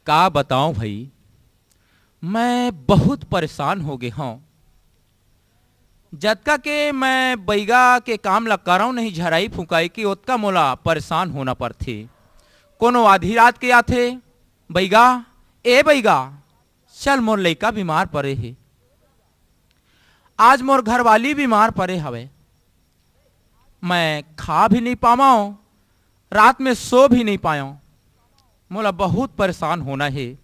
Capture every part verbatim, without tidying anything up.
का बताओं भई, मैं बहुत परेशान हो गे हौं। जतका के मैं बइगा के काम ला करौं नहीं, झराई फुकाई के, ओतका मोला परेशान होना पड़थे। कोनो आधी रात के आथे, "बइगा, ए बइगा, चल मोर लइका बीमार परे हे, आज मोर घरवाली बीमार परे हवय।" मैं खा भी नहीं पावंव, रात में सो भी नहीं पायंव। मोला बहुत परेशान होना हे।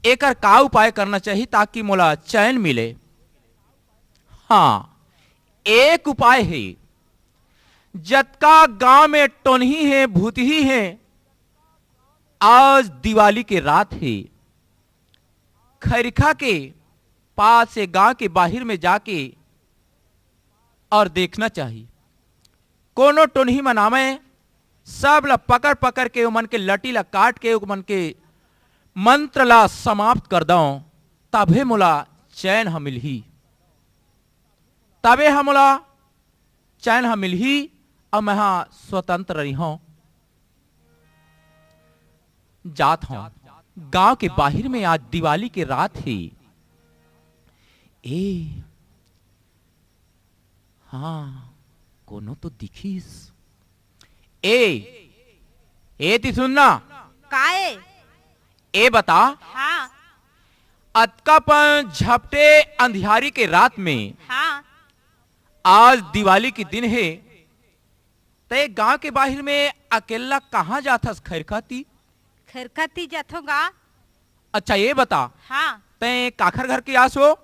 एकर का उपाय करना चाही ताकि मोला चैन मिले? हाँ, एक उपाय हे। जतका गांव में टोनही हे, भूतही हे, आज दिवाली के रात हे। खैरखा के पास से गांव के बाहिर में जाके और देखना चाही। कोनो टोनही मन आवय, सब ला पकड़ पकड़ के ओमन के लटी ला काट के ओमन के मंत्र ला समाप्त कर दौं, तभे मोला चैन ह मिलही, तबे ह मोला चैन ह मिलही अउ मैं ह स्वतंत्र रहिहौं। जात हौं, गांव के बाहिर में आज दिवाली के रात हे। ए, हाँ, कोनो तो दिखिस। ए, ए, ती सुन ना। का ए? ए बता, हाँ। अतका पन झपटे अंधियारी के रात में, हाँ। आज दिवाली के दिन हे, तैं गांव के बाहिर में अकेल्ला कहाँ जाथस खैरखा ती? खैरखा ती जाथों गा। अच्छा, ये बता, हाँ। तैं काखर घर के आस ओ?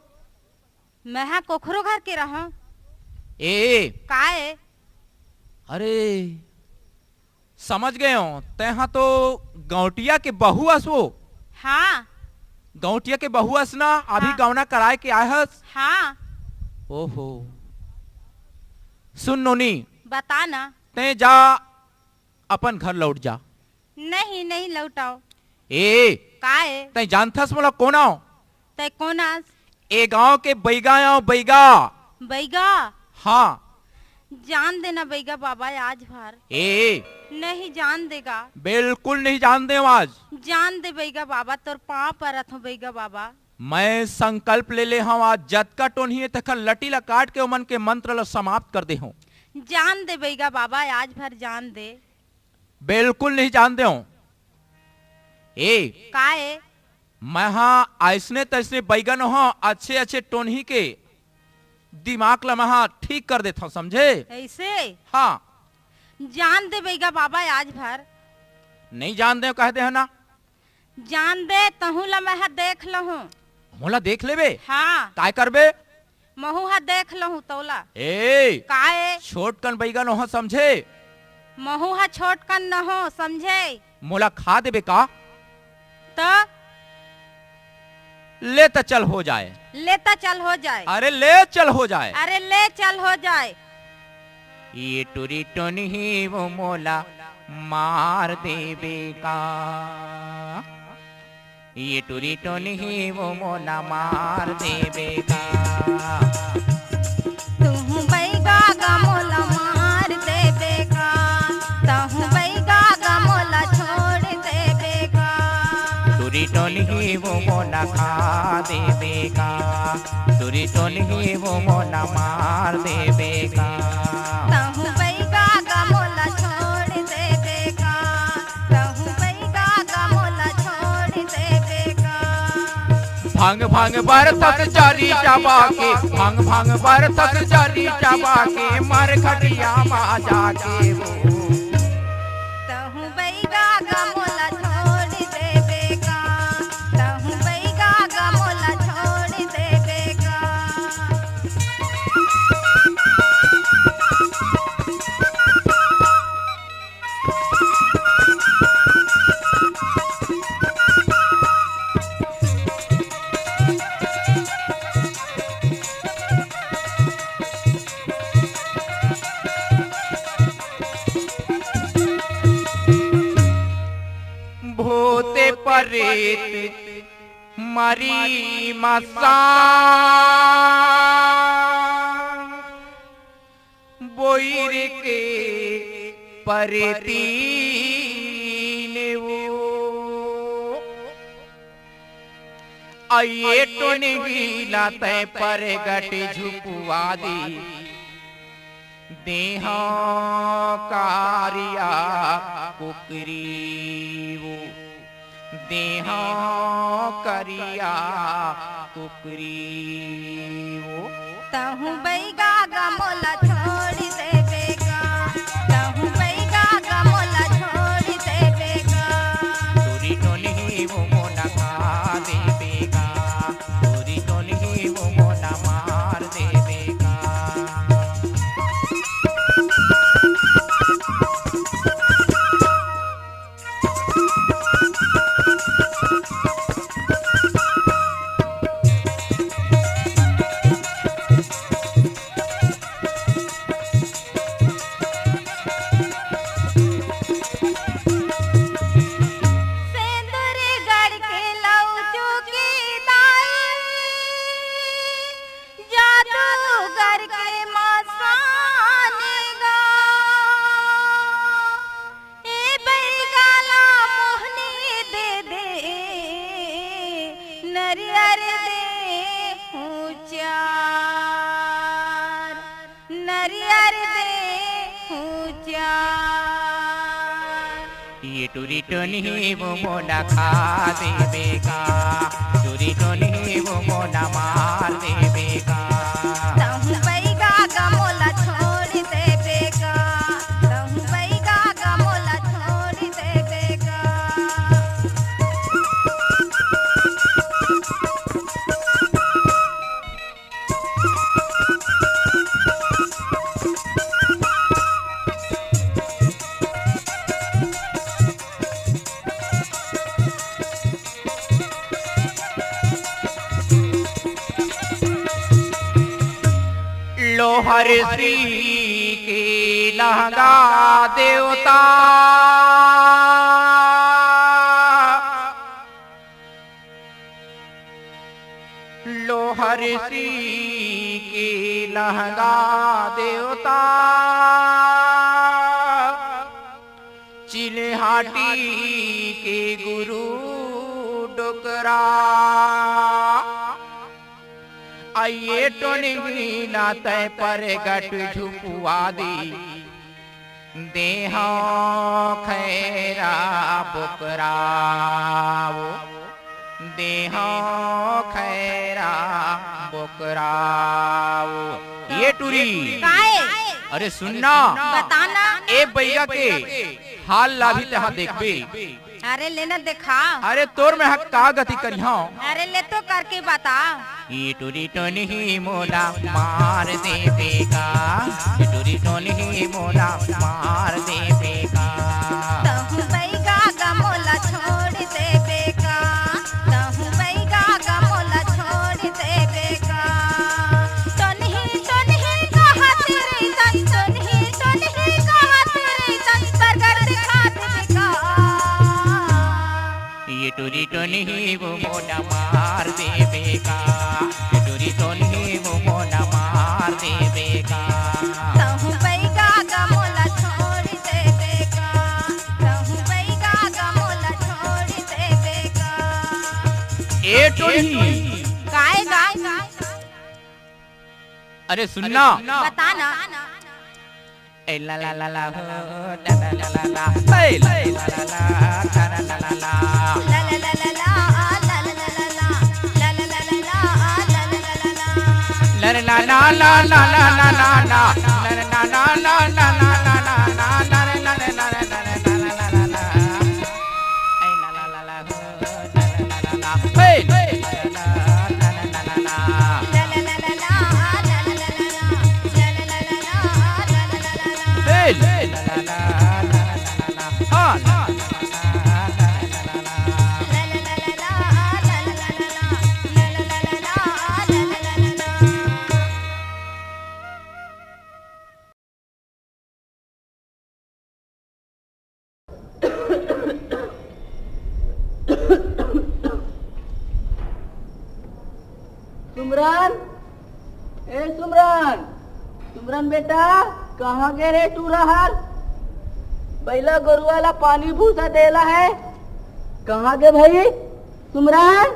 मैं हा कोखरो घर के रहूं। ए, ए। का ए? अरे, समझ गए हो, तैं हा तो गौंटिया के बहू अस ओ। हाँ। गौंटिया के बहू अस ना, अभी हाँ। गौना कराए के आए हस। हाँ। ओहो। सुन नोनी। बता ना। तैं जा, अपन घर लौट जा। नहीं, नहीं लौटव। ए, का ए? तैं जानथस मोला कोन आंव? तैं कोन अस? ए गांव के बइगा आंव, बइगा। बइगा? हाँ। जान दे ना बइगा बाबा आज भर। ए। नहीं जान दे गा। बिल्कुल नहीं जान देंव आज। जान दे बइगा बाबा, तोर पांव परत हंव बइगा बाबा। मैं संकल्प ले ले हंव आज जतका टोनही हे तेखर लटी ला काट के ओमन के मंत्र ला समाप्त कर देहूं। जान दे बइगा बाबा, आज भर जान दे। बिल्कुल नहीं जान देंव। ए, का ए? मैं हा अइसने तइसने बइगा नोहंव, अच्छे अच्छे टोनही के दिमाग ला मैं हा ठीक कर देथंव, समझे? अइसे? हाँ। जान दे बइगा बाबा आज भर। नहीं जान देंव कह दे हंव ना। जान दे, तहूं ला मैं हा देख लहूं। मोला देख लेबे? हाँ। काय करबे? महूं हा देख लहूं तोला। ए, का ए? छोटकन बइगा नोहंव समझे? महूं हा छोटकन नोहंव समझे? मोला खा देबे का? त? ले त चल हो जाए। ले त चल हो जाए। अरे ले चल हो जाए। अरे ले चल हो जाए। ये टुरी टोनही वो मोला मार देबे का? ये टुरी टोनही वो मोला मार देबे का? तुहूं बइगा गा मोला मार देबे का? तहूं बइगा गा मोला छोड़ देबे का? टुरी टोनही वो मोला खा देबे का? टुरी टोनही वो मोला मार देबे का? तहूं बइगा गा मोला छोड़ देबे का? तहूं बइगा गा मोला छोड़ देबे का? भांग भांग बरतस जरी चबा के, भांग भांग बरतस जरी चबा के, मर खटिया मा जाके वो। तहूं बइगा गा मोला छोड़ देबे का? तहूं बइगा गा मोला छोड़ देबे का? भूत परेत मरी मसान, बोइर के परती नेवो। अये टोनही ला तैं परगट झुपुआ दे, देहंव करिया कुकरी वो, देहंव करिया कुकरी वो। तहूँ बैगा गा मोला छोड़ देबे गा, तहूँ बैगा गा मोला छोड़ देबे गा। टुरी टोनही वो मोला खा देबे गा, टुरी टोनही वो मोला मार देबे गा। सेंदुर गढ़ के लौचू की दाई, जादूगर के मसान गा। ए बैगा ला मोहनी दे दे, नरियर दे हूँ चार, नरियर दे हूँ चार। ये टुरी टोनही वो मोला खा देबे गा, टुरी टोनही वो मोला मार देबे गा। तहूँ बैगा गा मोला छोड़ देबे गा, तहूँ बैगा गा मोला छोड़ देबे गा। लोहरसी के लहंगा देवता, लोहरसी के लहंगा देवता, चिल्हाटी के गुरु डोकरा। अये टोनही ला तैं परगट झुपुआ दे, देहंव खैरा बोकरा वो, देहंव खैरा बोकरा वो। ये टुरी, काय? अरे सुन ना, बता ना। ए बैगा के हाल ला भी तहाँ देखबे। अरे ले ना देखा। अरे तोर मैं ह का गति करिहंव। अरे ले तो करके बता। ये टुरी टोनही मोला मार देबे गा, ये टुरी टोनही मोला मार देबे गा। तहूँ बैगा गा मोला छोड़ देबे गा, तहूँ बैगा गा मोला छोड़ देबे गा। टोनही टोनही कहत रहितन, टोनही टोनही कहत रहितन, परगट दिखा देबे गा। ये टुरी टोनही वो मोला मार देबे गा, ये टुरी टोनही वो मोला मार देबे गा। तहूँ बैगा गा मोला छोड़ देबे गा, तहूँ बैगा गा मोला छोड़ देबे गा। ए टोनही। काय गा? अरे सुन ना। बता ना। ए ला ला ला ला हो, ला ला ला ला ला, ए ला ला ला ला, ला ला ला ला ला। ला ला ला ला ला ला ला ला ला ला। ला ला ला ला ला ला ला ला ला। ला ला ला ला ला ला ला ला ला। ला ला ला ला ला ला ला ला ला। ए ला ला ला ला हो। सुमरन, ए सुमरन, सुमरन बेटा, कहाँ गे रे टूरा हर? बइला गोरुआ ला पानी भूसा देला है, कहाँ गे भाई सुमरन?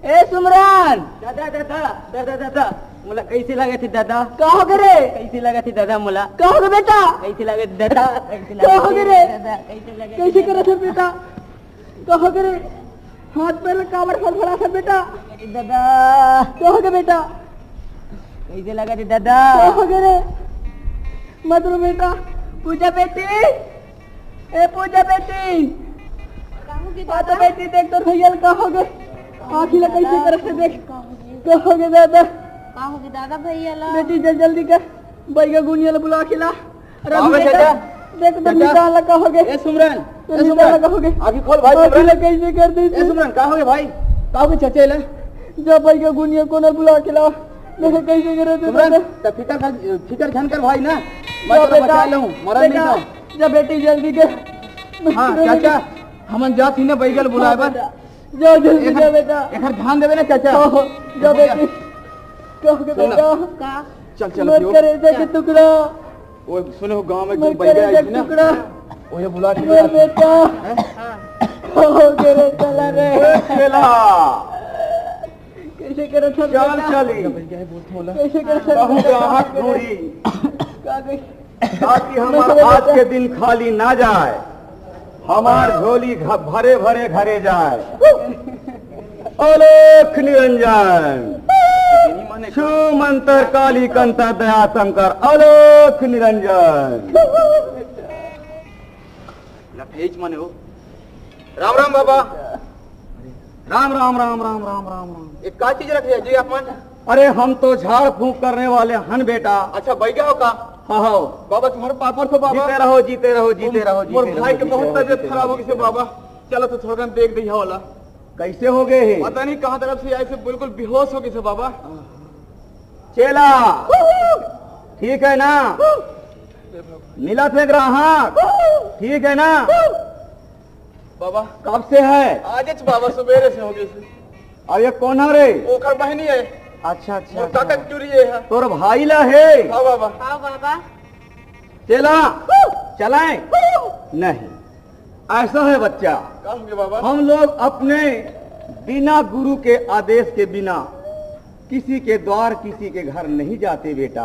ए सुमरन! दादा, दादा, दादा, दादा, मोला कैसे लागत हे दादा? का हो गे रे? कैसे लागत हे दादा मोला? का हो गे बेटा? कैसे लागत हे दादा? कैसे का हो गे रे? दादा, कैसे लागत हे कैसे दादा? करत हे बेटा? का हो गे रे? हाथ पैर ल काबर फड़फड़ात हे बेटा? अरे दादा। का हो गे बेटा? कैसे लागत हे दादा? का हो गे रे? मत रो बेटा। पूजा बेटी, ए पूजा बेटी। का हो गे आ तो दादा? बेटी देख तोर भैया ल का हो गे? आँखी ला कैसे करत हे देख। का हो गे? का हो गे दादा? का हो गे दादा भैया ला? बेटी जल जल्दी कर, बैगा गुनिया ला बुला के ला। रघु का हो गे बेटा, चाचा? देख तो चाचा? निकाल ला का हो गे? ए सुमरन, तो ए निकाल ला सुमरन, का हो गे? आँखी खोल भाई आँखी ला सुमरन। कैसे कर दे ए सुमरन, का हो गे भाई? का हो गे चाचा ला? जा बैगा गुनिया कोना बुला के ला। मैं कैसे करे तू सुमरन, दादा? त फिकर कर, फिकर झन कर भाई ना। मैं जा तोला बेटा, बचा लूँ, मरन नहीं बेटा, तो। जा बेटी जल्दी कर। हाँ, चाचा, हमन जात ही ना बैगा ल बुलाए बर। जा जल्दी एकर, जा बेटा। एकर ध्यान देबे ना चाचा। हाँ, जा बेटी। का हो गे सुन ना। बेटा? का? चल, चल, मोर पियो। करेजा के टुकड़ा। ओ, सुने हो, गाँव में एक मोर दिन बैगा करेजा आई थी के ना। टुकड़ा। ओहे बुला के मोर बुला। बेटा। हैं? का हो गे रे साला रे? ए, चेला। कैसे करत हस चल, बेटा? चली। कैसे करत हस कहूँ बेटा? ग्राहक ढूंढी। का कही? ताकि हमार आज के दिन खाली ना जाए, हमार झोली घ-, भरे भरे घरे जाए। अलख निरंजन, छू मंतर काली कंतर दया शंकर, अलख निरंजन। लखेज मने हो। राम राम बाबा। राम, राम, राम, राम, राम, राम, राम। ये का चीज रखे है जी आप मन? अरे, हम तो झाड़ फूंक करने वाले हन बेटा। अच्छा, बैगा हो का? हाँ, हाँ। बाबा, तुम्हारे पापड़ तो बाबा। जीते रहो, जीते रहो, जीते रहो, मोर जीते भाई रहो, के जीते बहुत रहो, तबीयत जीते खराब रहो, हो गई से जीते रहो। बाबा। चलो तो थोड़ा देख दे वाला। कैसे हो गए हे? पता नहीं कहाँ तरफ से आए से बिल्कुल बेहोश हो गए से बाबा। चेला, ठीक है ना? मिला थे ग्राहक, ठीक है ना? बाबा। कब से है? आज च बाबा, सुबेरे से हो गए से। अब ये कौन है रे? ओकर बहनी है। अच्छा, अच्छा, मोर अच्छा। काका के टुरी ये है। तोर भाई ला है? हाँ बाबा। हाँ बाबा। चेला, चलाएं? नहीं, ऐसा है बच्चा। का हो गया बाबा? हम लोग अपने बिना गुरु के आदेश के बिना किसी के द्वार, किसी के घर नहीं जाते बेटा।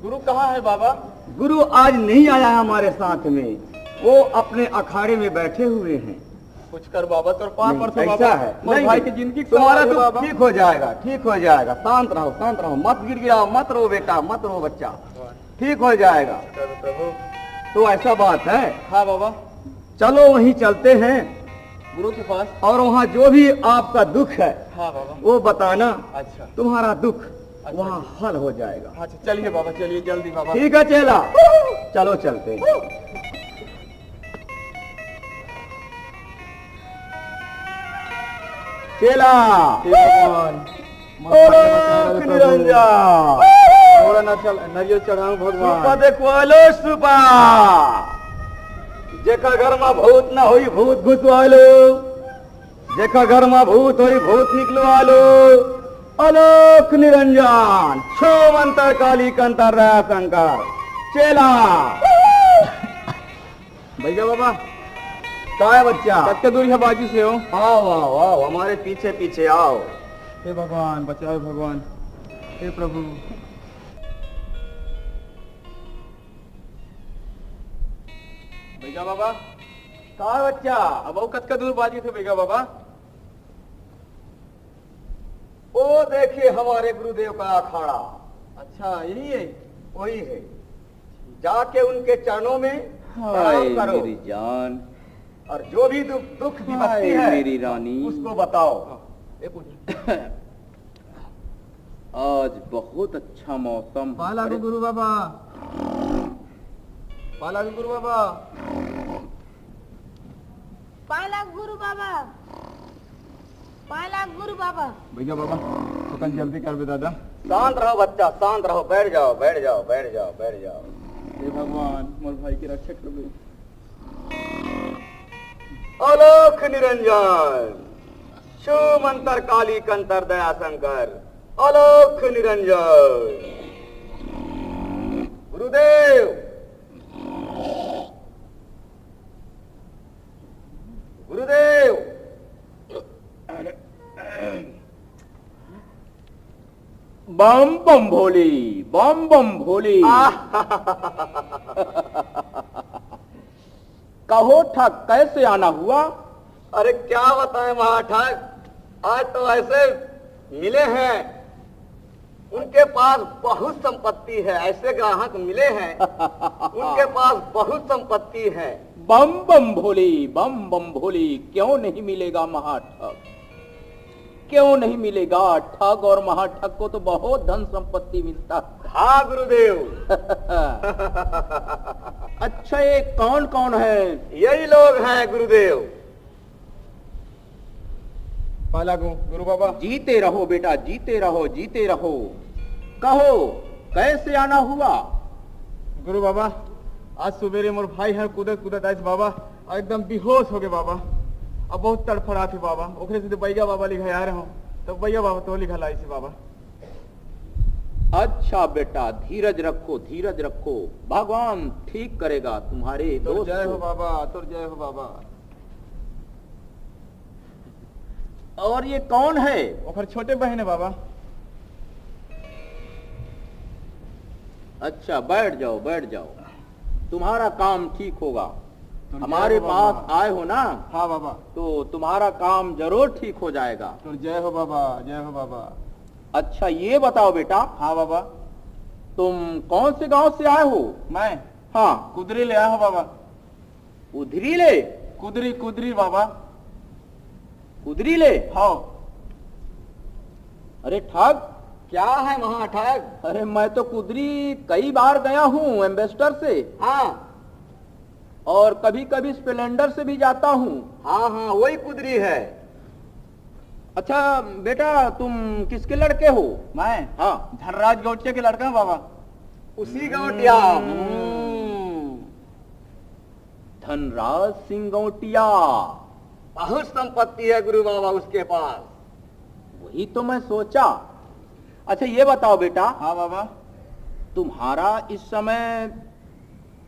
गुरु कहाँ है बाबा? गुरु आज नहीं आया है हमारे साथ में, वो अपने अखाड़े में बैठे हुए हैं। कुछ कर बाबा, तोर पाँव नहीं, पड़थों ऐसा बाबा। है। मोर नहीं, भाई नहीं। की जिंदगी तुम्हारा खराब है दुख बाबा। ठीक हो जाएगा, ठीक हो जाएगा। शांत रहो, शांत रहो, मत गिड़गिड़ाओ, मत रो बेटा, मत रो बच्चा, ठीक हो जाएगा। कर प्रभु। तो ऐसा बात है। हाँ बाबा। चलो वहीं चलते हैं गुरु के पास। और वहाँ जो भी आपका दुख है, हाँ बाबा। वो बताना। अच्छा। तुम्हारा दुख अच्छा। वहाँ हल हो जाएगा। अच्छा, चलिए बाबा, चलिए जल्दी बाबा। ठीक है चेला, चलो चलते हैं। चेला। हे भगवान। ओ लोक निरंजन। थोड़ा ना चल, नरियल चढ़ाऊं भगवान। सुपा देखवालो सुपा। जेकर घर मा भूत ना होई, भूत घुसवालो। जेकर घर मा भूत होई, भूत निकलवालो। अलोक निरंजन, छो मंतर काली कंतर दया शंकर। चेला। बैगा बाबा। का है बच्चा? कतका दूर है बाजू से हो? आओ, आओ, आओ, हमारे पीछे पीछे आओ। हे भगवान, बचाओ भगवान, हे प्रभु। बैगा बाबा। का है बच्चा? अब वो कतका दूर बाजू से बैगा बाबा? वो देखिए हमारे गुरुदेव का अखाड़ा। अच्छा, यही है? वही है। जाके उनके चरणों में प्रणाम हाय करो। मेरी जान। और जो भी दुख, दुख विपत्ति हाय है, मेरी रानी। उसको बताओ। हाँ, ये पूछ। आज बहुत अच्छा मौसम है। पाला अरे गुरु बाबा। पाला गुरु बाबा। पाला गुरु बाबा। पाला गुरु बाबा। बैगा बाबा, थोकन जल्दी करबे दादा। शांत रहो बच्चा, शांत रहो, बैठ जाओ, बैठ जाओ, बैठ जाओ, बैठ जाओ। हे भगवान, मोर भाई के रक्षा करबे। अलोक निरंजन, छो मंतर काली कंतर दया शंकर, अलोक निरंजन। गुरुदेव, गुरुदेव। अरे, बम बम भोले, बम बम भोले। आह। कहो ठग, कैसे आना हुआ? अरे क्या बताएं महाठग, आज तो ऐसे मिले हैं, उनके पास बहुत संपत्ति है, ऐसे ग्राहक मिले हैं, उनके पास बहुत संपत्ति है। बम बम भोले, बम बम भोले, क्यों नहीं मिलेगा महाठग? क्यों नहीं मिलेगा? ठग और महाठग को तो बहुत धन संपत्ति मिलता है। हाँ गुरुदेव। अच्छा, ये कौन कौन है? यही लोग हैं गुरुदेव। पाला गो गुरु बाबा। जीते रहो बेटा, जीते रहो, जीते रहो। कहो, कैसे आना हुआ? गुरु बाबा, आज सुबेरे मोर भाई हर कूदत कूदत आइस बाबा, अउ एकदम बेहोश हो गए बाबा। अब बहुत तड़फड़ात हे बाबा, ओकरे सेती बइगा बाबा लिघाए रहों, त बइगा बाबा तो लिघाए लाइस बाबा। अच्छा बेटा, धीरज रखो, धीरज रखो, भगवान ठीक करेगा तुम्हारे दोस्त को। तोर जय हो बाबा, तोर जय हो बाबा। और ये कौन है? ओकर छोटे बहन है बाबा। अच्छा, बैठ जाओ, बैठ जाओ, तुम्हारा काम ठीक होगा। तोर जय हो बाबा। हमारे पास आए हो ना, हाँ बाबा। तो तुम्हारा काम जरूर ठीक हो जाएगा। तोर जय हो बाबा, जय हो बाबा। अच्छा, ये बताओ बेटा। हाँ बाबा। तुम कौन से गांव से आए हो? मैं? हाँ। कुदरी ले आए हो बाबा। कुदरी ले? कुदरी, कुदरी बाबा। कुदरी ले? हाँ। अरे ठग। क्या है महाठग? अरे मैं तो कुदरी कई बार गया हूँ एम्बेसडर से। हाँ। और कभी कभी स्प्लेंडर से भी जाता हूँ। हाँ हाँ, वही कुदरी है। अच्छा बेटा, तुम किसके लड़के हो? मैं? हाँ। धनराज गौटिया के लड़का हूँ बाबा। उसी गौटिया। हम्म। धनराज सिंह गौटिया। बहुत संपत्ति है गुरु बाबा उसके पास। वही तो मैं सोचा। अच्छा ये बताओ बेटा। हाँ बाबा। तुम्हारा इस समय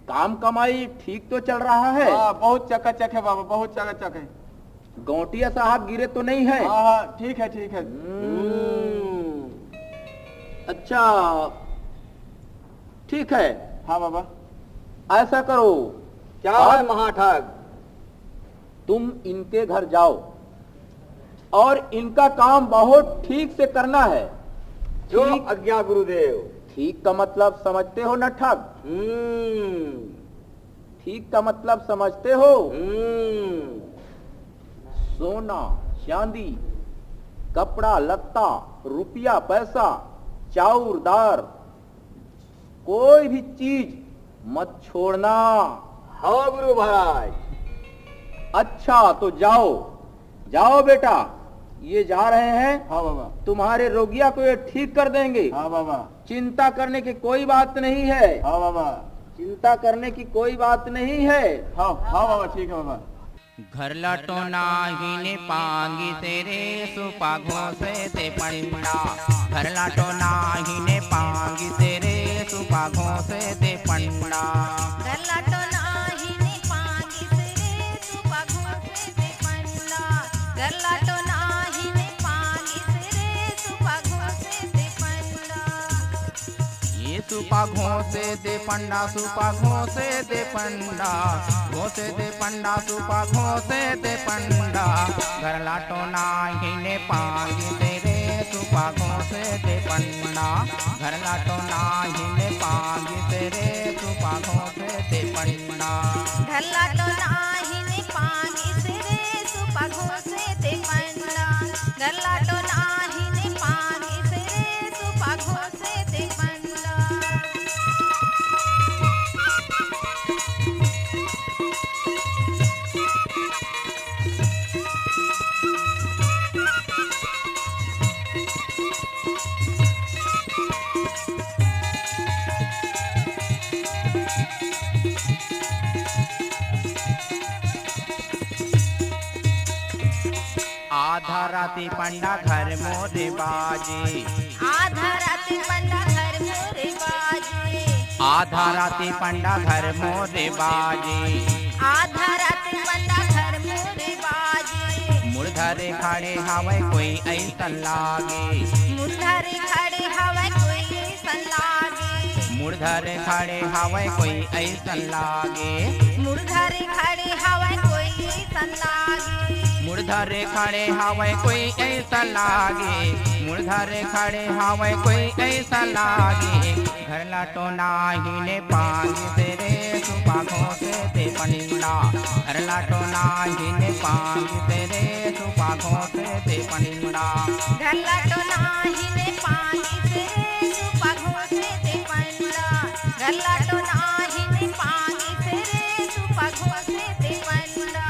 काम कमाई ठीक तो चल रहा है? हाँ, बहुत चकाचक है बाबा, बहुत चकाचक है। गौटिया साहब गिरे तो नहीं है? हाँ हाँ, ठीक है, ठीक है। हम्म। अच्छा, ठीक है। हाँ बाबा। ऐसा करो। क्या है महाठग? तुम इनके घर जाओ और इनका काम बहुत ठीक से करना है। जो आज्ञा गुरुदेव। ठीक का मतलब समझते हो ना ठग? हम्म। ठीक का मतलब समझते हो? हम्म। सोना, चांदी, कपड़ा लत्ता, रुपया पैसा, चाउर दार, कोई भी चीज मत छोड़ना। हाँ गुरु महाराज। अच्छा तो जाओ, जाओ बेटा, ये जा रहे हैं। हाँ बाबा। तुम्हारे रोगिया को ये ठीक कर देंगे। हाँ बाबा। चिंता करने की कोई बात नहीं है। हाँ बाबा। चिंता करने की कोई बात नहीं है। हाँ हाँ बाबा, ठीक है बाबा। घर ला टोना ही ने पांगी तेरे सुपा घोसे दे पंडा। घर ला टोना ही ने पांगी तेरे सुपा घोसे दे पंडा। घर ला टोना ही ने पांगी तेरे सुपा घोसे दे पंडा। घर ला टोना ही ने पांगी तेरे सुपा घोसे दे पंडा। ये सुपा घोसे दे पंडा, सुपा घोसे दे पंडा, घोसे दे पंडा, सुपा घोसे दे पंडा। घर ला टोना ही ने पांगी तेरे सुपा घोसे दे पंडा। घर ला टोना ही ने पांगी तेरे सुपा घोसे दे पंडा। घर ला टोना ही ने पांगी तेरे सुपा घोसे दे पंडा। घर ला टोना ही ने पांगी तेरे सुपा घोसे दे पंडा। आधा राती पंडा घर मोरे बाजे। आधा राती पंडा घर मोरे बाजे। आधा राती पंडा घर मोरे बाजे। आधा राती पंडा घर मोरे बाजे। मुड़ धरे खड़े हावय कोई अइसन लागे। मुड़ धरे खड़े हवय कोई अइसन लागे। मुड़ धरे खड़े हवय कोई अइसन लागे। मुड़ धरे खड़े हवय कोई अइसन लागे। मुड़ धरे खड़े हवय कोई अइसन लागे। मुड़ धरे खड़े हवय कोई अइसन लागे। घर ला तो नाही ने पांगिस रे सुपा घोंसे ते पंडा। घर ला तो नाही ने पांगिस रे सुपा घोंसे ते पंडा। घर ला तो नाही ने पांगिस रे सुपा घोंसे ते पंडा। घर ला तो नाही ने पांगिस रे सुपा घोंसे ते पंडा।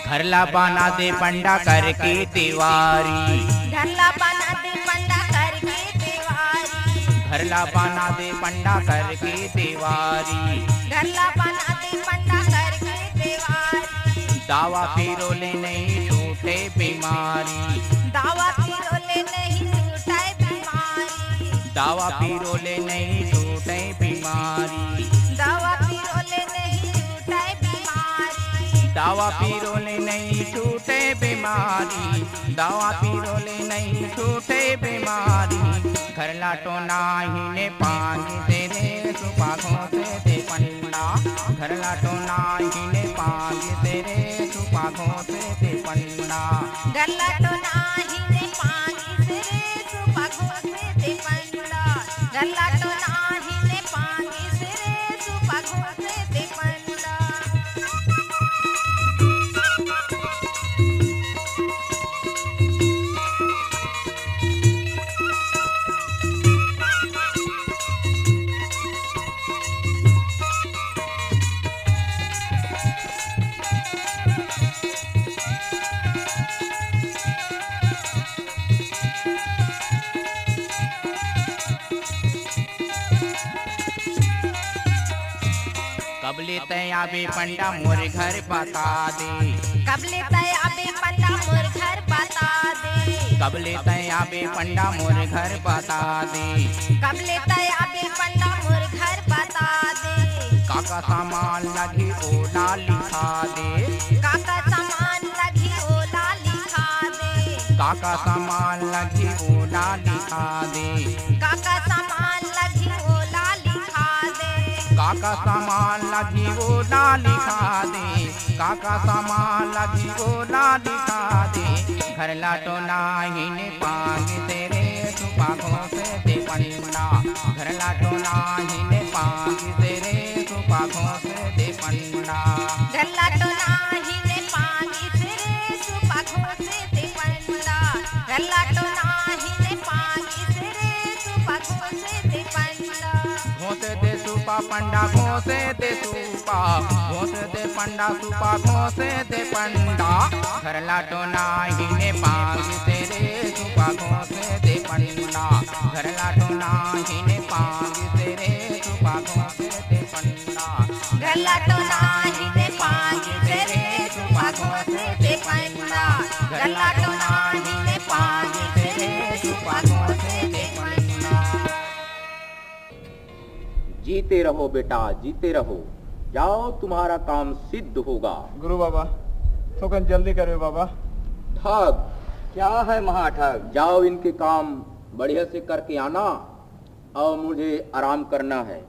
घर ला बना दे पंडा करके तिवारी। घर ला बना दे पंडा करके तिवारी। घर ला बना दे पंडा करके तिवारी। घर ला बना दे पंडा करके तिवारी। दावा पीरो ले नहीं छूटे बीमारी। दावा पीरो ले नहीं छूटे बीमारी। दावा पीरो ले नहीं छूटे बीमारी। दावा पीरो ले नहीं छूटे बीमारी। दावा पीरो ले नहीं छूटे बीमारी। दावा पीरो ले नहीं छूटे बीमारी। घर ला तो नाही ने पांगिस रे सुपा घोंसे ते पंडा। घर ला तो नाही ने पांगिस रे सुपा घोंसे ते पंडा। घर ला तो नाही ने पांगिस रे सुपा घोंसे ते पंडा। घर ला तो नाही ने पांगिस रे सुपा घोंसे ते पंडा। कब ले तैं आबे पंडा मोर घर बता दे। कब ले तैं आबे पंडा मोर घर बता दे। कब ले तैं आबे पंडा मोर घर बता दे। कब ले तैं आबे पंडा मोर घर बता दे। का का सामान लगही ओला लिखा दे। का का सामान लगही ओला लिखा दे। का का सामान लगही ओला लिखा दे। का का सामान लगही ओला लिखा दे। का का सामान लगही ओला लिखा दे। का का सामान लगही ओला लिखा दे। घर ला तो नाही ने पांगिस रे सुपा घोंसे ते पंडा। घर ला तो नाही ने पांगिस रे सुपा घोंसे ते पंडा। घर ला तो नाही ने पांगिस रे सुपा घोंसे ते पंडा। घर ला तो नाही ने पांगिस रे सुपा घोंसे ते पंडा। घोंसे दे सुपा पंडा, घोंसे दे सुपा, घोंसे दे पंडा सुपा, घोंसे दे पंडा। घर ला तो नाही ने पांगिस रे सुपा, घोंसे दे पंडा। घर ला तो नाही ने पांगिस रे सुपा, घोंसे दे पंडा। घर ला तो नाही ने पांगिस रे सुपा, घोंसे दे पंडा। घर ला तो नाही ने पांगिस रे सुपा, घोंसे दे पंडा। जीते रहो बेटा, जीते रहो, जाओ, तुम्हारा काम सिद्ध होगा। गुरु बाबा, थोकन जल्दी करबे बाबा। ठग। क्या है महाठग? जाओ, इनके काम बढ़िया से करके आना और मुझे आराम करना है।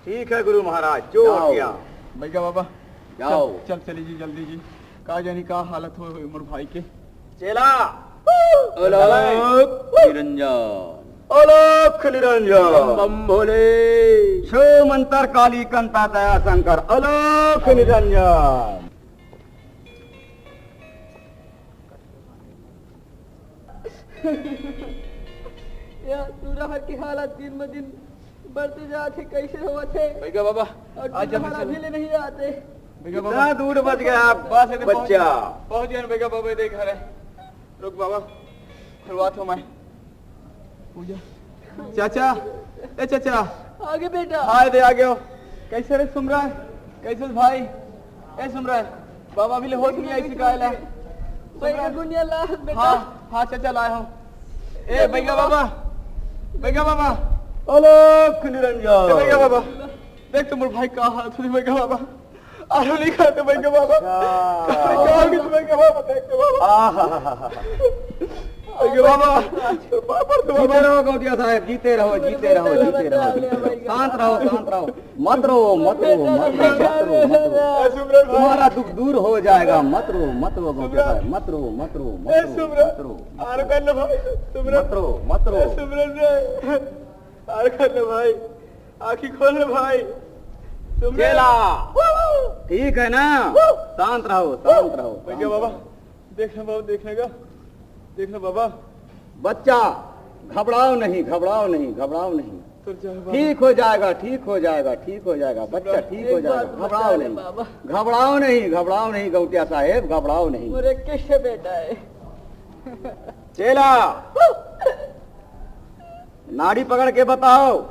ठीक है गुरु महाराज, जो जाओ। आज्ञा। बैगा बाबा, जाओ। चल, चल चली जी जल्दी जी। का जानी का हालत होय होही मोर भाई के। चेला। अलख निरंजन। अलख निरंजन। बम बम भोले। छो मंतर काली कंता दया शंकर। अलख निरंजन। यार, टूरा हर के हालत दिन ब दिन बढ़ते जात हे, कैसे होवत हे? बैगा बाबा, और आज जल्दी महाराज चलो। भी ले नहीं आते। बैगा कितना बाबा। दूर बच गया आप बस, ये तो पहुंच बच्चा। गए, पहुंच गए ना बैगा बाबा, ये देख घर है। रुक बाबा, खुलवात हूँ मैं। पूजा। चाचा, ए चाचा। आगे बेटा। हाय दे, आ गयो। कैसे रे सुमरा? कैसे भाई? ए सुमरन, बाबा भी ले होश नहीं आई सिकाए ला। बैगा गुनिया ला बेटा। हाँ, हाँ चाचा लाए हो। ए बैगा बाबा, बैगा बाबा। अलख निरंजन। ए बैगा बाबा, देख तो मोर भाई का हालत होई बैगा बाबा। आलू नहीं खाते बैगा बाबा। अच्छा। क्या हो गया बैगा बाबा, देख तो बाबा। आहा। बैगा बाबा, बाबा तो जीते बाबा। रहो गौटिया साहब, जीते रहो, जीते रहो, जीते रहो। शांत रहो, शांत रहो। मत रो, मत रो, मत रो, मत रो, मत रो। ए सुमरन भाई। तुम्हारा दुख दूर हो जाएगा। मत रो, मत रो, गौटिया साहब, मत रो, मत रो, मत ए रो, सुमरन। मत रो। आरो कर लो भाई, सुमरन। मत रो, मत रो। ए सुमरन रे। आरो कर लो भाई। आँखी खोल लो भाई। सुमरन। चेला। ठीक है ना? शांत रहो, शांत रहो, बैगा शांत बाबा, रहो। देखना बाबा, देखना का, देखना बाबा। बच्चा, घबराओ नहीं, घबराओ नहीं, घबराओ नहीं। तो जा बाबा। ठीक हो जाएगा, ठीक हो जाएगा, ठीक हो जाएगा, बच्चा ठीक हो एक जाएगा, बात घबराओ बता दे नहीं। बाबा। घबराओ नहीं, घबराओ नहीं, गौटिया साहेब, घबराओ नहीं। मोर एक कैसे बेटा है? चेला, नाड़ी पकड़ के बताओ।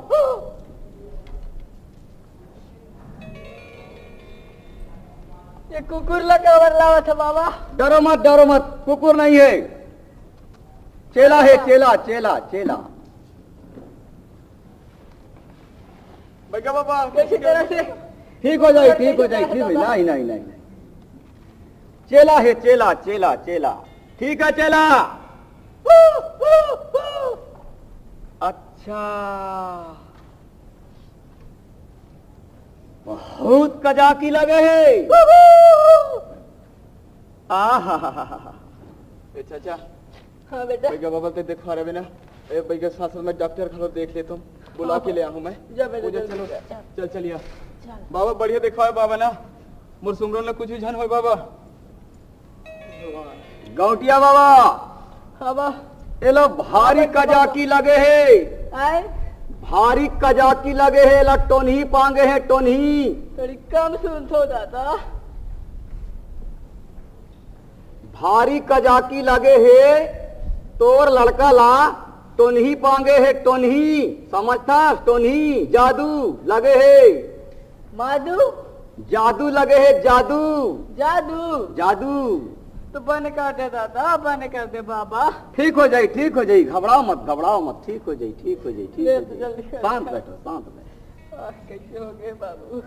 ये कुकुर ला काबर लावत है बाबा? डरो मत, डरो मत, कुकुर नहीं है, चेला है, चेला, चेला, चेला। बैगा बाबा, कैसे तरह से? ठीक हो जाए, ठीक हो जाए, ठीक हो जाए। नहीं, नहीं, नहीं, नहीं। चेला है, चेला, चेला, चेला। ठीक है चेला। अच्छा, बहुत कजाकी लगे है। आहा। ए चाचा, हाँ बेटा। बैगा बाबा ते देखा रहे ना। ए बैगा साथ साथ में डॉक्टर घलो देख लेता हूँ, बुला हाँ, के ले आऊँ मैं। जा बेटा, वो जा, जल्दी चलो। जा। चल चलिया। चल। बाबा बढ़िया देखा है बाबा ना। मोर सुमरन ला कुछ भी झन होय बाबा। गौटिया बाबा। हाँ बा। एला भारी कजाकी लगे हे। आय? भारी कजाकी लगे हे, एला टोनही पांगे हे, टोनही। थोड़ी कम सुनथो दादा। भारी कजाकी लगे हे, तोर लड़का ला टोनही पांगे हे, टोनही। समझथस? टोनही, जादू लगे हे। मादू? जादू लगे हे, जादू। जादू? जादू। तो बंद कर दे दादा, बंद कर दे बाबा। ठीक हो जाई, ठीक हो जाई, घबराओ मत, घबराओ मत, ठीक हो जाई, ठीक हो जाई, ठीक ले हो तो जाई। जल्दी कर। शांत बैठो, शांत बैठो। आह, कैसे हो गए बाबू?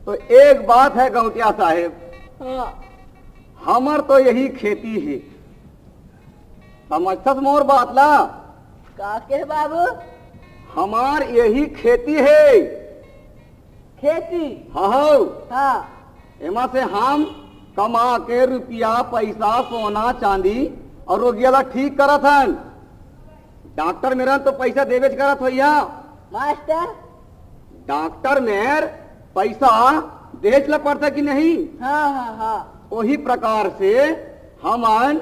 तो एक बात है गौटिया साहेब, हाँ। हमर तो यही खेती है, समझथस मोर बात ला? का के बाबू? हमार यही खेती है। खेती? हाँ, हाँ। हाँ। एमा से हम कमा के रुपया, पैसा, सोना, चांदी और रोगिया ला ठीक करत हन। डॉक्टर मेरन तो पैसा देवेच करत होइया। मास्टर? डॉक्टर मेर पैसा देच ला पड़ता कि नहीं? हाँ, हाँ, हाँ। वही प्रकार से हमन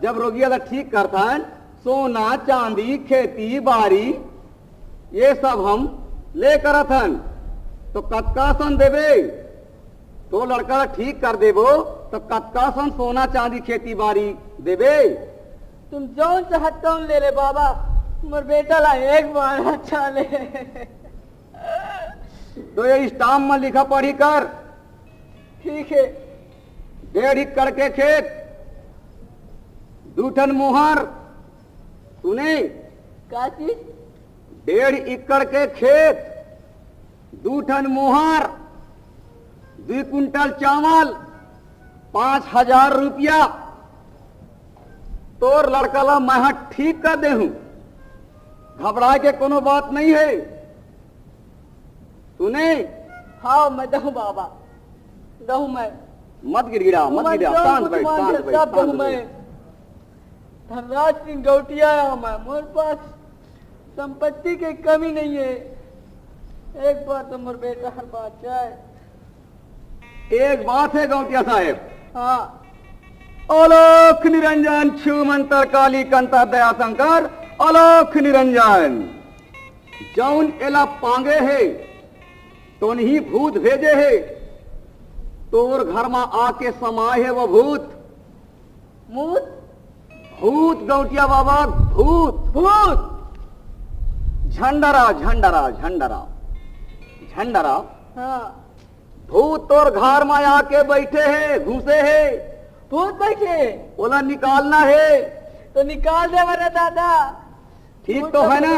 जब रोगिया ला ठीक करथन, सोना, चांदी, खेती, बारी, ये सब हम ले करत हन। तो कतका सन देबे? तो लड़का ला ठीक कर देबो, तो कतका सन सोना, चांदी, खेती, बारी देबे? तुम जौन चाहत तौन ले ले बाबा, मोर बेटा ला एक बार अच्छा ले। तो ये स्टाम्प में लिखा पढ़ी कर। ठीक है। डेढ़ एकड़ के खेत, दू ठन मोहर, सुने? का चीज? डेढ़ एकड़ के खेत, दू ठन मोहर, दुई कुंटल चावल, पाँच हजार रुपया। तोर लड़का ला मैं ह ठीक कर देहूं, घबराए के कोनो बात नहीं है। सुने? हाँ, मैं दहूं बाबा, दहूं मैं। मत गिड़गिड़ा, मत गिड़गिड़ा, शांत बैठ, शांत बैठ, सब दहूं मैं। धनराज सिंह गौटिया है मैं, मोर पास संपत्ति के कमी नहीं है। एक बार तो मोर बेटा हर बात जाए। एक बात है गौटिया साहेब। हाँ। अलख निरंजन, छू मंतर काली कंतर दया शंकर, अलख निरंजन। जौन एला पांगे हे, तोनही भूत भेजे हे, तोर घर मा आके समाए हे वो भूत। भूत? भूत गौटिया बाबा, भूत। भूत? झंडरा, झंडरा, झंडरा, झंडरा। हाँ। भूत तोर घर म आके बइठे हे, घुसे हे। भूत बइठे हे? ओला निकालना हे। तो निकाल दे मेरे दादा। ठीक भूत तो तो हे ना?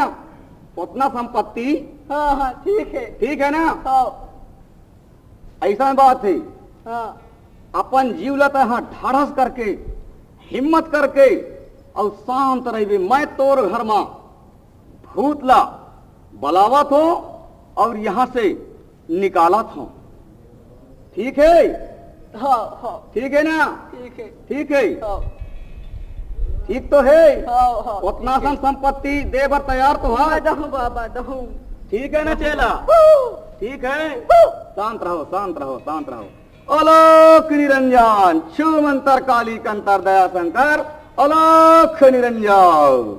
ओतना संपत्ति। हाँ, हाँ, ठीक हे। ठीक हे ना? हाँ। अइसन बात हे। हाँ। अपन जीव ला तैं हा ढाढ़स करके, हिम्मत करके अउ शांत रहिबे। मैं तोर घर म भूत ला बलावत हों अउ यहाँ से निकालत हों। ठीक हे? हाँ, हाँ। ठीक हे ना? ठीक हे। ठीक हे? हाँ। ठीक तो हे? हाँ, हाँ, ओतना ठीक हे। असन संपत्ति दे बर तैयार तो हस? मैं दहूँ बाबा, दहूँ। ठीक हे ना चेला? हू। ठीक हे? हू। शांत रहो, शांत रहो, शांत रहो। अलख निरंजन, छू मंतर काली कंतर दया शंकर, अलख निरंजन।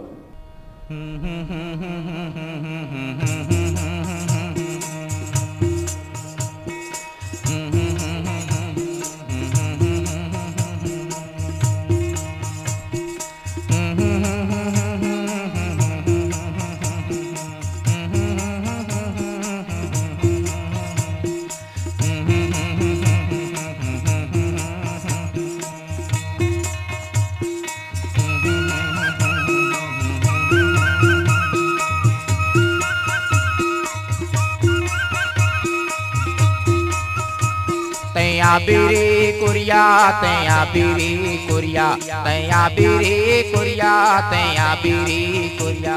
तैं आ बीरी कुरिया, तैं आ बीरी कुरिया, तैं आ बीरी कुरिया, तैं आ बीरी कुरिया।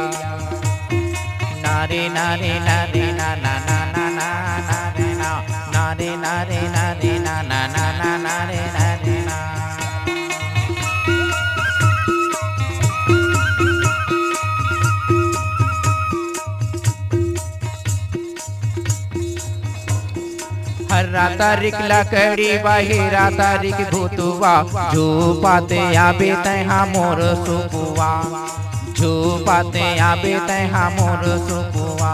नारे नारे नारे ना ना ना ना ना नारे ना। नारे नारे नारे ना ना ना नारे नारे ना। हर्रा तारिक लकड़ी बा, हीरा तारिक भूतवा, झूपाते आबे तैं हा मोर सुकुवा, झूपाते आबे तैं हा मोर सुकुवा।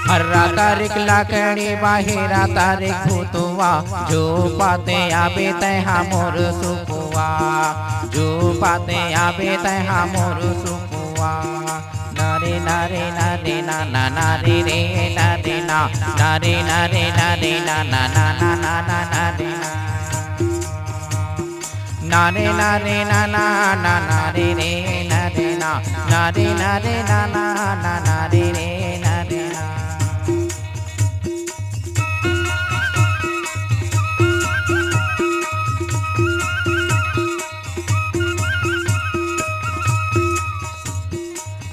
हर्रा तारिक लकड़ी बा, हीरा तारिक भूतवा, झूपाते आबे तैं हा मोर सुकुवा, झूपाते आबे तैं हा मोर सुकुवा। नारे नारे नारे ना ना नारे रे नारे ना। नारे नारे नारे ना ना ना ना ना नारे ना। नारे नारे ना ना ना नारे रे नारे ना। नारे नारे ना ना ना नारे रे नारे ना।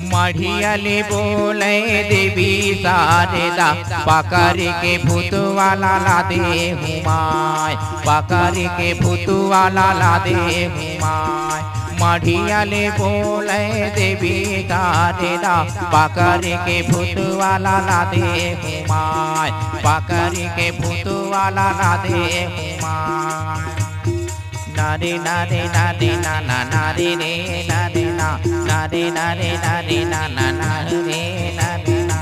मढ़िया ले बोले देवी शारदा, पकड़ के भूतवा ला दे हुमाय, पकड़ के भूतवा ला दे हुमाय। मढ़िया ले बोले देवी शारदा, पकड़ के भूतवा ला दे हुमाय, पकड़ के भूतवा ला दे हुमाय। नारे नारे नारे ना ना नारे रे नारे ना। नारे नारे नारे ना ना नारे रे नारे ना।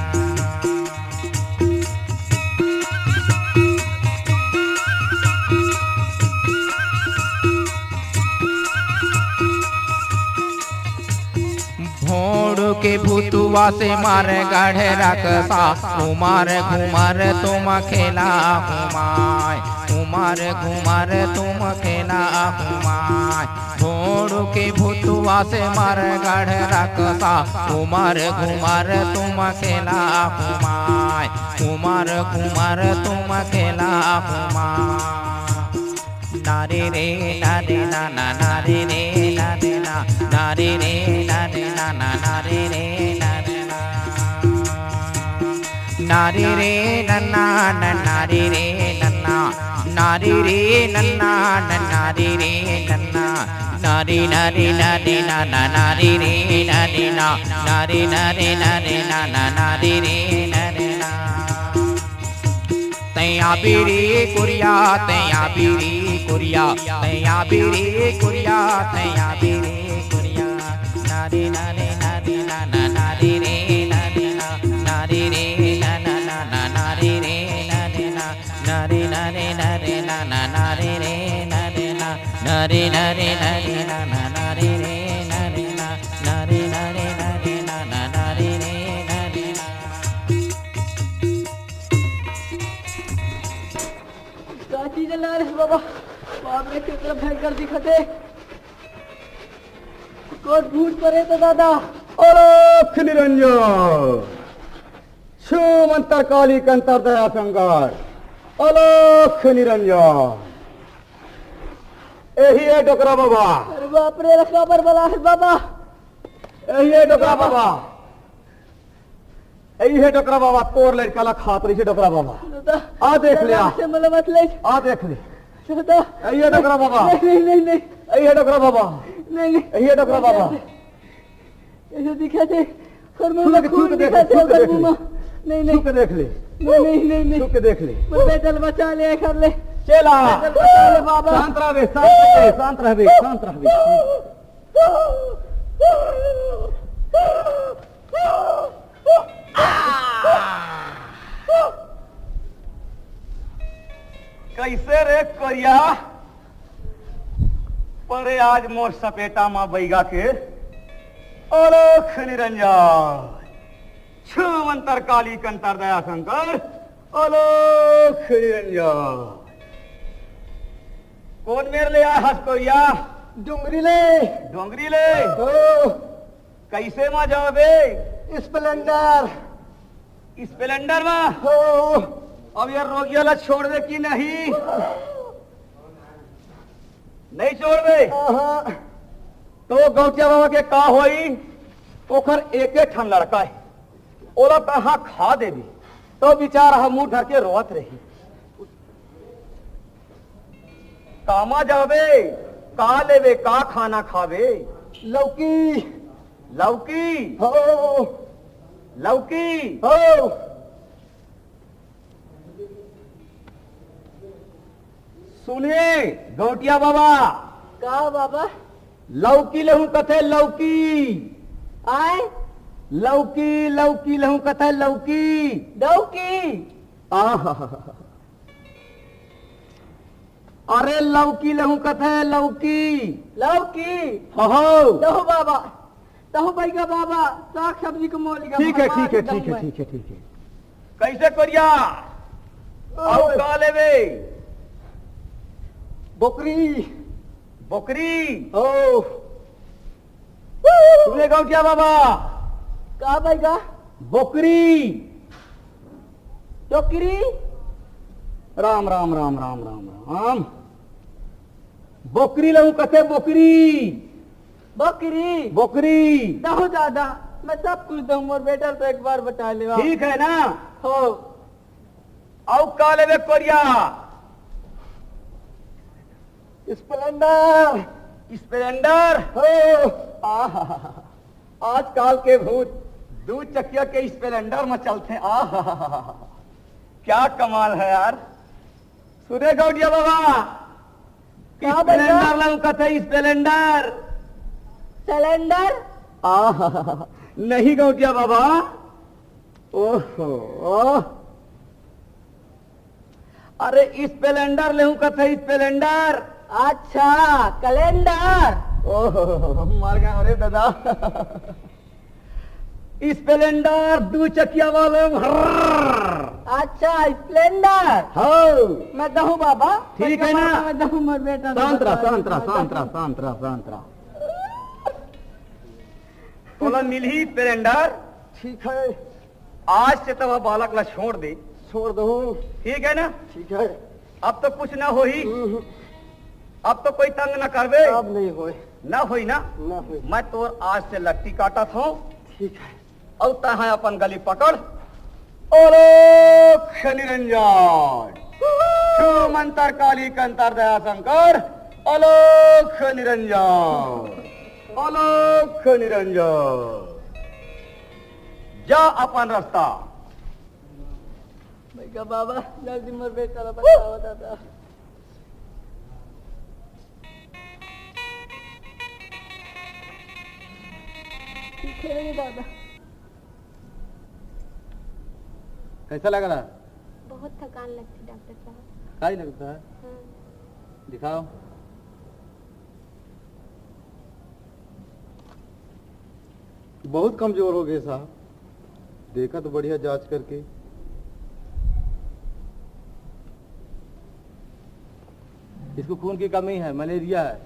भोंड़ के भूतवा से मार गढ़ रकसा, उमर घुमर तुम खेला हुमाय, उमर घुमर तुम खेला हुमाय। भोंड़ के भूतवा से मार गढ़ रकसा, उमर घुमर तुम खेला हुमाय, उमर घुमर तुम खेला हुमाय। नारे रे नारे ना ना नारे रे नारे ना। नारे रे नारे ना ना नारे रे नारे ना। नारे रे नन्ना नन्ना रे रे नन्ना। नारे रे नन्ना नन्ना रे रे नन्ना। नारे नारे नारे ना ना नारे रे नारे ना। नारे नारे नारे ना ना नारे रे नारे ना। तैं आ बीरी कुरिया, तैं आ बीरी कुरिया, तैं आ बीरी कुरिया, तैं आ बीरी कुरिया। नारे नारे नारे ना ना नारे रे नारे ना। नारे रे ना ना ना ना नारे रे नारे ना। नारे नारे नारे ना ना नारे रे नारे ना। नारे नारे नारे ना ना नारे रे नारे ना। नारे नारे नारे ना ना नारे रे नारे ना। बाबा, बाप रे, कितना भयंकर दिखत हे। कोन भूत परे तो दादा। अलख निरंजन, छू मंतर काली कंतर दया शंकर, अलख निरंजन। एही हे डोकरा बाबा। अरे बाप रे, एला काबर बला हे बाबा? एही हे डोकरा बाबा। एही हे डोकरा बाबा, तोर लड़का ला खात रही हे डोकरा बाबा। दादा, आ देख ले, आ। से मला मत ले। आ देख ले। दादा। एही हे डोकरा बाबा। नहीं, नहीं, नहीं, नहीं। एही हे डोकरा बाबा। नहीं, नहीं। एही हे डोकरा बाबा। ऐसे दिखा दे। और छू मुंह के, छू खून के देख दिखा ले, दे, छू के और देख ले। मुंह। नहीं, छू नहीं। के देख ले। नहीं, नहीं, नहीं, नहीं। छू के देख ले। मोर बेटा ल बचा ले, कर ले। चला। बेटा ल बचा ले बाबा। शांत रहबे, शांत रहबे, शांत रहबे, शांत रहबे। कैसे रे कोरिया? परे आज मोर सपेटा मा बैगा के। अलख निरंजन, छू मंतर काली कंतर दया शंकर, अलख निरंजन। कोन मेर ले आय हस कोरिया? डोंगरी ले। डोंगरी ले? हो। कैसे मा जाबे? स्प्लेंडर। स्प्लेंडर मा? हो। अब ये रोगिया ला छोड़बे कि नहीं? नहीं छोड़बे? आहा। तो गौटिया बाबा के का होई? ओकर एके ठन लड़का हे, ओला तहाँ खा देबे, तो बिचारा ह मुंह धर के रोवत रही। कामा जाबे, का लेबे, का खाना खाबे? लौकी। लौकी? हो। लौकी? हो। सुने, गौटिया बाबा। का बाबा? लौकी लेहूं कथे, लौकी। आय? लौकी, लौकी लेहूं कथे, लौकी। लौकी? आहा। अरे लौकी लेहूं कथे, लौकी। लौकी? हो, हो। दहु बाबा, दहु बैगा बाबा, साग सब्जी के मोल का ठीक है, भगवान ठीक है, एकदम ठीक है, में। ठीक है, ठीक है। कैसे कोरिया? ओए। अउ का लेबे? बोकरी। बोकरी? ओ। सुने गौटिया बाबा। का बैगा? बोकरी। टोकरी? राम, राम, राम, राम, राम, राम। बोकरी लेहूं कथे, बोकरी। बोकरी? बोकरी। दहु दादा, मैं सब कुछ दहूं, मोर बेटा ल तो एक बार बता लेवा। ठीक है ना? हो। अउ का लेबे कोरिया? स्प्लेंडर। स्प्लेंडर? हो। आहा, आजकल के भूत दू चकिया के स्प्लेंडर म चलथे। आहा, क्या कमाल है यार। सुने गौटिया बाबा, का बेटा? स्प्लेंडर लेहूं कथे, स्प्लेंडर। सिलेंडर? आहा, नहीं गौटिया बाबा। ओहो, ओह। अरे, स्प्लेंडर लेहूं कथे, स्प्लेंडर। अच्छा, कैलेंडर। ओहो, मर गया रे दादा। स्प्लेंडर, दू चकिया वाले, हर्र। अच्छा, स्प्लेंडर। हाँ। मैं दहूं बाबा। ठीक है ना? मैं दहूं, मोर बेटा। शांत रह, शांत रह, शांत रह, शांत रह, शांत रह। तोला मिलही स्प्लेंडर। ठीक है। आज से तो वो बालक ला छोड़ दे। छोड़ दहूं। ठीक है ना? ठीक है। अब तो कुछ ना होही। हम्म। अब तो कोई तंग ना करबे। अब नहीं होय। ना होई ना? ना होई। मैं तोर आज से लट्टी काटत हूँ। ठीक है। अउ तहाँ अपन गली पकड़। अलख निरंजन। छू मंतर काली कंतर दया शंकर। अलख निरंजन। अलख निरंजन। जा अपन रास्ता। भैया बाबा, जल्दी मोर बेटा ला बचावा दादा। ठीक है रे दादा। कैसा लग रहा? बहुत थकान लगती डॉक्टर साहब। काई लगता है? हाँ। दिखाओ। बहुत कमजोर हो गए साहब, देखा तो बढ़िया जांच करके। इसको खून की कमी है, मलेरिया है,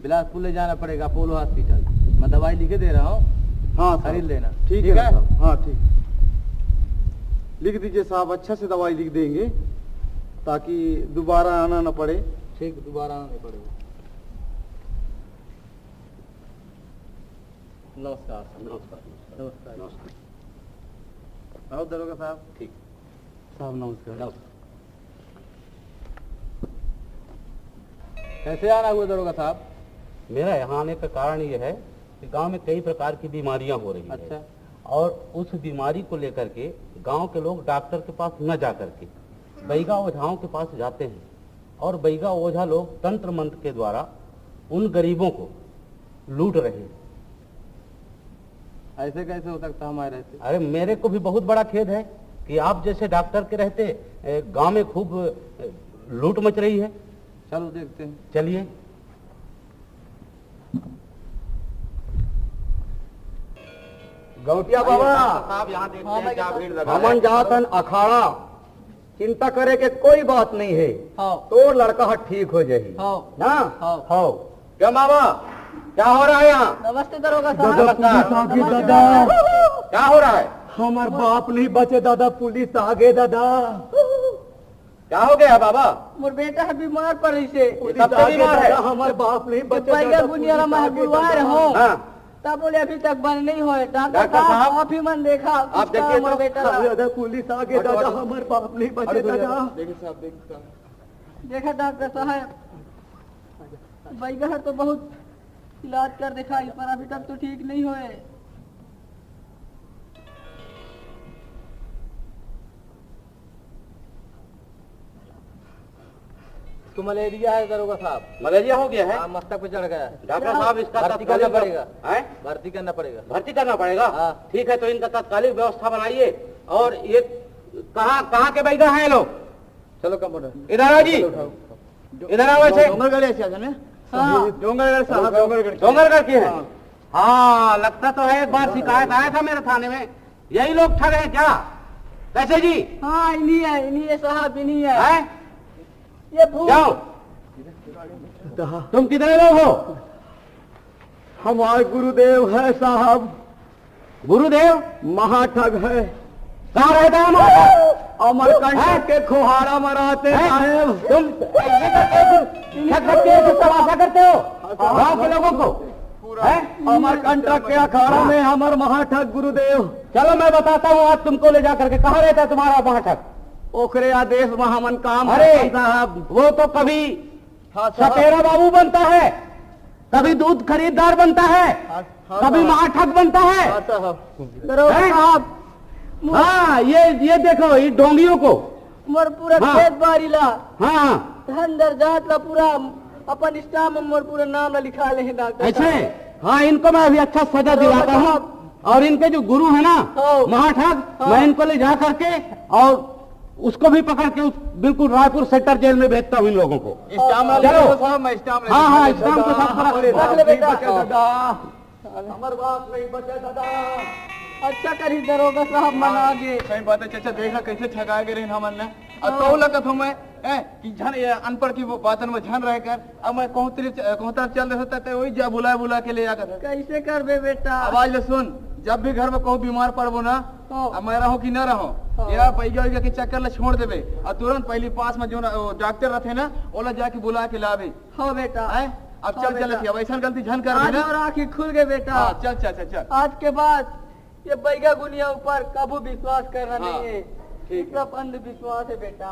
बिलासपुर ले जाना पड़ेगा अपोलो हॉस्पिटल। मैं दवाई लिखे दे रहा हूँ, हाँ सर। खरीद लेना। ठीक है ना सर? हाँ, ठीक। लिख दीजिए साहब, अच्छा से दवाई लिख देंगे ताकि दोबारा आना ना पड़े। ठीक, दोबारा आना नहीं पड़ेगा। नमस्कार सर। नमस्कार। नमस्कार। नमस्कार। आओ दरोगा साहब। ठीक। साहब नमस्कार। नमस्कार। कैसे आना हुआ दरोगा साहब? मेरा यहाँ आने का कारण ये है कि गांव में कई प्रकार की बीमारियां हो रही है। अच्छा। और उस बीमारी को लेकर के गांव के लोग डॉक्टर के पास न जा करके बैगा ओझाओं के पास जाते हैं और बैगा ओझा लोग तंत्र मंत्र के द्वारा उन गरीबों को लूट रहे हैं। ऐसे कैसे हो सकता हमारे रहते? अरे, मेरे को भी बहुत बड़ा खेद है कि आप जैसे डॉक्टर के रहते, ए, गांव में खूब, ए, लूट मच रही है। चलो देखते हैं। चलिए। गौटिया बाबा, साहब, यहाँ देखते हैं क्या भीड़ लगा है। हमन जातन अखाड़ा, चिंता करे के कोई बात नहीं है। हाँ। तोर लड़का ह ठीक हो जाही। हाँ। ना? हाँ। हाँ। क्यों बाबा, क्या हो रहा है यहाँ? नमस्ते दरोगा साहब। दादा, पुलिस आ गे दादा। क्या हो रहा है? हमार बाप नहीं बचे दादा, पुलिस आ गे दादा। क्या हो गया बाबा? मोर बेटा ह बीमार पड़िस हे। ये कब से बीमार है? हमार बाप नहीं बचे दादा, पुलिस आ गे दादा। हाँ। तब बोले अभी तक बंद नहीं होए। डॉक्टर साहब, आप ही मन देखा, आप देखिए तो। मोर बेटा ला। दादा, पुलिस आ गे दादा, हमार बाप नहीं बचे दादा। देखिए साहब, देखिए साहब। देखा डॉक्टर साहब, बैगा ह तो बहुत इलाज कर देखा, पर अभी तक तो ठीक नहीं होए। इसको मलेरिया है दरोगा साहब। मलेरिया हो गया है? हाँ, मस्तक पे चढ़ गया है। डॉक्टर साहब, इसका भर्ती करना पड़ेगा। हैं? भर्ती करना पड़ेगा। भर्ती करना पड़ेगा? हाँ। ठीक है, तो इनका तत्कालिक व्यवस्था बनाइए। और ये कहाँ, कहाँ के बैगा हैं ये लोग? चलो कंपाउंडर। इधर आओ जी। चलो उठाओ। इधर आओ ऐसे। डोंगरगढ़ ऐसे आ जाने। हाँ। डोंगरगढ़ साहब, डोंगरगढ़। डोंगरगढ़ के हैं? हाँ। हाँ, लगता तो है एक बार शिकायत आया था मेरे थाने में। यही लोग ठग हैं क्या? कैसे जी? हाँ, इन्हीं है, इन्हीं है साहब, इन्हीं है। हैं? ये भूत। जाओ। तुम कितने लोग हो? हमारे गुरुदेव है साहब। गुरुदेव? महाठग है। कहाँ रहता है महाठग? अमरकंटक हैं? के खोहाड़ा में रहते हैं साहेब। तुम ये करते हो, तुम ठग करते हो, तुम तमाशा करते हो गाँव के लोगों को, हैं? अमरकंटक के अखाड़ा में हमार महाठग गुरुदेव। चलो, मैं बताता हूँ आज तुमको ले जा करके। कहाँ रहता है तुम्हारा महाठग? ओकरे आदेश में हमन काम करथन साहब। अरे, वो तो कभी हाँ साहब। सपेरा बाबू बनता है, कभी दूध खरीददार बनता है, हाँ, हाँ कभी साहब। महाठग बनता है। हाँ साहब। दरोगा हैं? साहब, मो- हाँ, ये, ये देखो, ये ढोंगियों को। मोर पूरा हाँ। खेत बारी ला, हाँ, हाँ। धन दर जात ला पूरा अपन स्टाम्प में मोर पूरा नाम ला लिखा ले हैं डॉक्टर ऐसे? साहब। हाँ, इनको मैं अभी अच्छा सजा दरोगा दिलाता हूँ। साहब। और इनके जो गुरु है ना, हाँ। महाठग, हाँ। मैं इनको ले जा करके और उसको भी पकड़ के उस, बिल्कुल रायपुर सेंट्रल जेल में भेजता हूँ इन लोगों को। स्टाम्प वाले चलो। दरोगा साहब, मैं स्टाम्प हाँ, हाँ, लेता हूँ। स्टाम्प के साथ पकड़ लेता हूँ। रख ले बेटा। दादा, हमार बाप नहीं बचे दादा। अच्छा करी दरोगा साहब, मन आ गे। सही बात है चाचा, देखा कैसे ठगा गे रहे हमन ने। अब हाँ। तो लगत हूँ मैं, ए, कि झन ये अनपढ़ की वो बातन में झन रह कर, अब मैं कहूँ तेरे च-, कहूँ तार चल रहे होता तो वही जा बुला बुला के ले जा कर। कैसे करबे बेटा? अब आज ले सुन, जब भी घर में कहूँ बीमार पड़बो ना, हाँ। अब मैं रहूँ कि ना रहूँ, हाँ। ये बैगा वैगा के चक्कर ले छोड़ देबे और तुरंत पहली पास में जो ना, वो डॉक्टर रहते ना, ओला जाके बुला के लाबे। हाँ बेटा। हैं? अब हाँ चल, चल, बेटा। अब ऐसा गलती झन कर आज देना। और आँखी खुल गए बेटा। हाँ, चल, चल, चल, चल। आज के बाद ये बैगा गुनिया ऊपर कभू विश्वास करना हाँ। नहीं है। ठीक है। सब अंधविश्वास है बेटा।